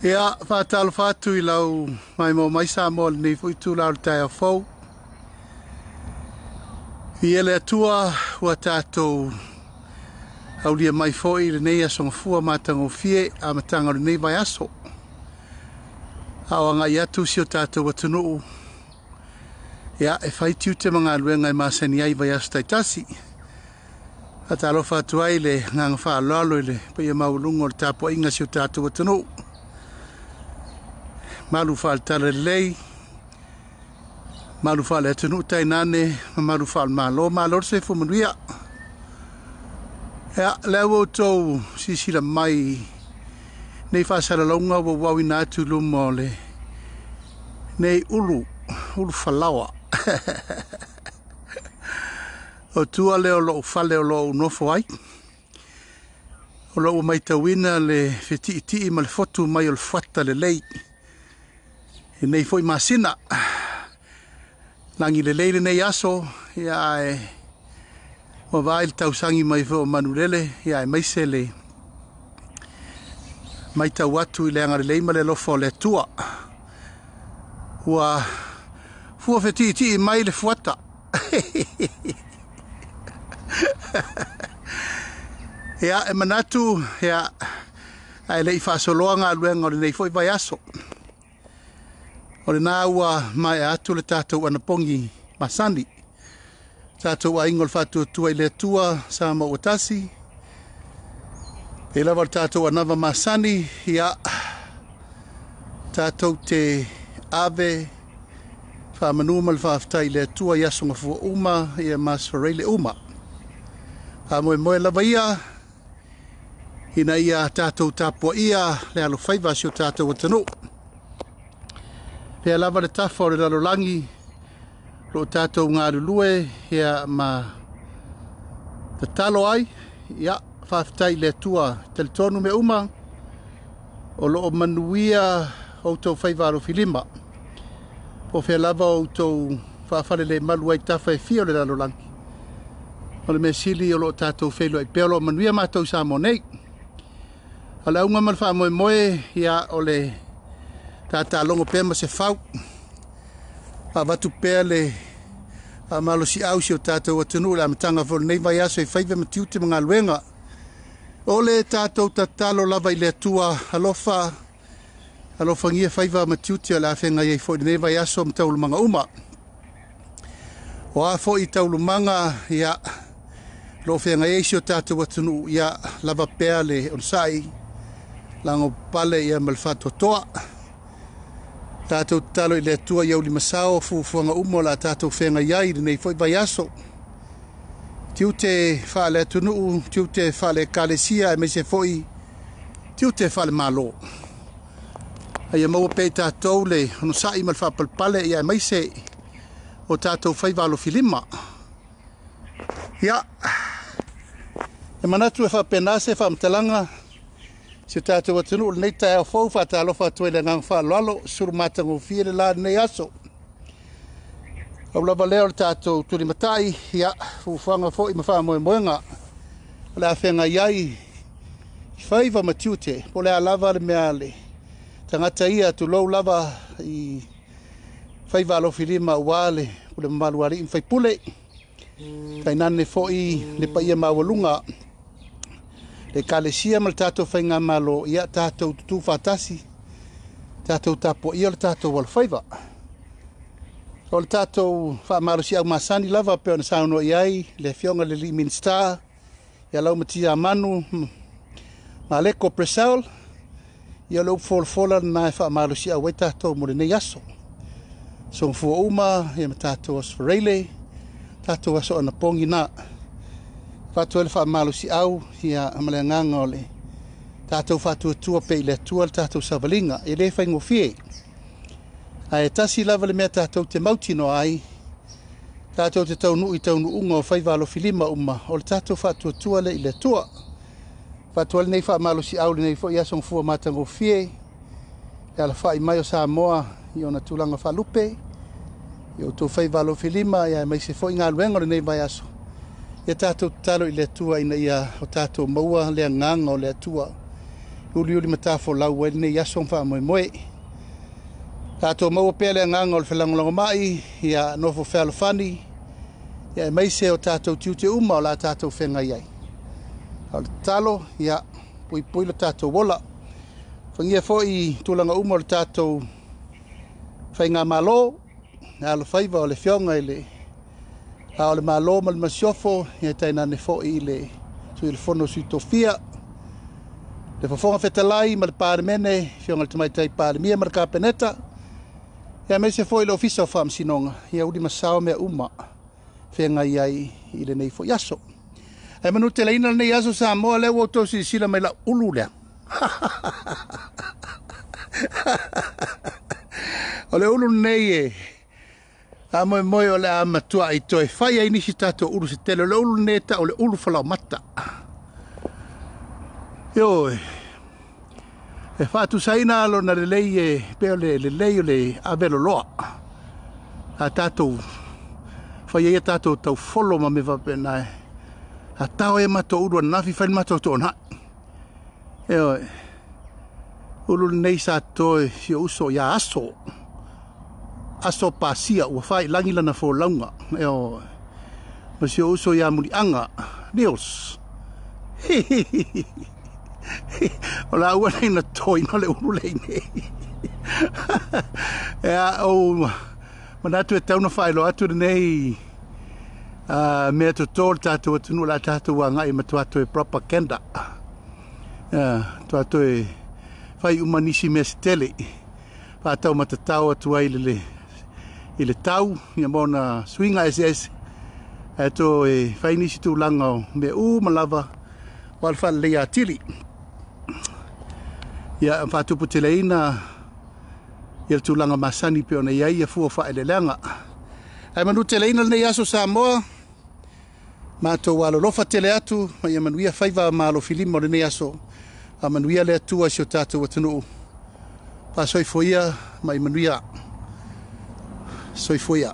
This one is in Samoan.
Ia, faatalofa atu i lau maimoa mai Samoa i lenei foi itula o le taeao fou. Viia le Atua ua tatou aulia mai foi i lenei aso gafua matagofie, amataga o lenei vaiaso. A o agai atu si o tatou atunuu, ia, e fai tiute ma galuega e masani ai i vaiaso taitasi. Faatalofa atu ai i le agaga faaaloalo i le paia maualuga o le tapuaiga a si o tatou atunuu. Malu faale-talalelei, malu faale-atunuu tainane ma malu faale-Malo. Malo le soifua manuia. Ia, o lea ua outou silasila mai i nei faasalalauga ua ou auina atu i luma o le nei ulu, ulu falaoa. O tua lea o lou fale o lo o ou nofo ai. O lo o ua matauina le fetiitii ma le fotu mai o le fuata lelei i nei foi masina. Lagi lelei lenei aso, ia ae ua vaai le tausagi mai foi o manulele, ia aemaise le matau atu i le agalelei ma le alofa o le Atua. Ua fua fetiitii mai le fuata. Ia, e manatu, ia, ae le i faasoloa galuega o lenei foi vaiaso. O lena ua maea atu le tatou anapogi masani. Tatou aiga o le Faatuatua i le Atua, Samoa ua tasi. E lava le tatou anava masani, ia, tatou te ave faamanu ma le faafetai i le Atua i aso gafua uma, ia ma aso faraile uma. Faamoemoe lava ia ina ia tatou tapuaia le alofaiva a si o tatou atunuu. Pea lava le tafa o le lalolagi o lo o tatou galulue ia ma tatalo ai, ia faafetai i le Atua, talitonu mea uma o lo o manuia outou faiva alofilima. Po o fea lava o outou faafalelemalu ai i tafa e fia o le lalolagi. O le mea sili o lo o tatou feiloai pea, o lo o manuia matou i Samoa nei. O le auga ma le faamoemoe, ia, o le tatalogo pea ma se fau. Faavatu pea le faamalosiau si o tatou atunuu i le amataga foi o lenei vaiaso i faiva ma tiute ma galuega. O le tatou tatalo lava i le Atua, alofa, alofagia faiva ma tiute o le a feagai ai foi i lenei vaiaso ma taualumaga uma. O a foi taualumaga, ia, o lo o feagai ai si o tatou atunuu, ia, lava pea le onosai, lagopale ia ma le faatoatoa. Tatou tatalo i le Atua ia ulimasao fuafuaga uma o le a tatou feagai ai i lenei foi vaiaso. Tiute faale-atunuu, tiute faale-ekalesia, aemaise foi tiute faale-Malo. A ia maua pea i tatou le onosai ma le faapalepale, ia aemaise o tatou faiva alofilima. Ia, e manatu e faapena se faamatalaga si o tatou atunuu i lenei taeao fou. Faatalofa atu ai i le agaga faaaloalo, sulu matagofie le la i lenei aso. Pau lava lea o le tatou tulimatai, ia, fuafuaga foi ma faamoemoega o le a feagai ai i faiva ma tiute, po o le a lava le mea a le tagata ia, tulou lava i faiva alofilima aua le pule mamalu a alii ma faipule, tainane foi le paia maualuga le Ekalesia ma le tatou faigamalo, ia tatou tutu faatasi, tatou tapuaia le tatou alofaiva. O le tatou faamalosiau masani lava pei ona saunoa i ai le Afioga i le alii Minisita ia Laumatia Manu Maleko Purcell, ia o le upu folafola lena e faamalosiau ai tatou mo lenei aso. Soifua uma ia ma tatou aso faraile, tatou aso anapogi na. Avatu ai le faamalosiau ia ma le agaga o le tatou faatuatua pea i le Atua le tatou savaliga. E le faigofie. Ae tasi lava le mea tatou te mautinoa ai, tatou te taunuu i taunuuga o faiva alofilima uma, o le tatou faatuatua lea i le Atua. Avatu ai lenei faamalosiau lenei foi aso gafua matagofie, le alafai mai o Samoa i ona tulaga faalupe, i outou faiva alofilima, aemaise foi galuega o lenei vaiaso. Ia tatou tatalo i le Atua ina ia o tatou maua le agaga o le Atua. uliuli matafolau ai lenei aso ma faamoemoe. Tatou maua pea le agaga o le felagolagomai, ia nofo fealofani, ia aemaise o tatou tiute uma o le a tatou feagai ai. A o le tatalo, ia puipui lo tatou ola. Fagia foi tulaga uma o le tatou faigamalo, le alofaiva o le Afioga i le Ao o le Malo ma le Masiofo, ia tainane foi le Sui o le Fono a Sui Tofia, le Fofoga Fetalai ma le Palemene, Afioga i le Tamaitai Palemia ma le Kapeneta, ia aemaise foi le Ofisa o Faamasinoga, ia uli ma sao mea uma feagai ai i lenei foi aso. Ae manuteleina lenei aso Samoa, lea ua outou silasila mai lau ulu lea. O le ulu lenei e faamoemoe o le a matuai toe fai ai nisi tatou ulu se tele. O le ulu lenei e tau o le ulu falaoamata. Ioe, e faatusaina lona lelei e pei o le lelei o le aveloloa. A tatou fai ai a tatou taufolo ma mea faapena e a tao ai a matou ulu ananafi fai le matou toonai. Ioe, ulu lenei sa toto e si ou uso ia Aso. Aso Pasia ua faiilagi lana folauga. Ioe, ma si ou uso ia Muliaga Niels. O laua nei na totoina le ulu lea nei. Ea, ou manatu e tau na faailoa atu lenei mea toto o le tatou atunuu o le a tatou agai e matua toe propaganda. Matua toe fai uma nisi mea se tele faataumatatao atu ai i le i le tau ia ma ona suiga eseese ae toe fai nisi tulaga o mea uma lava aua le faaleleia atili. Ia faatuputeleina ia le tulaga masani pei ona i ai ia fua o faaeleeleaga. Ae manuteleina lenei aso Samoa, matou alolofa tele atu ma ia manuia faiva ma alofilima o lenei aso. Faamanuia le Atua i si o tatou atunuu. Faasoifua ia ma ia manuia. Soifua ia.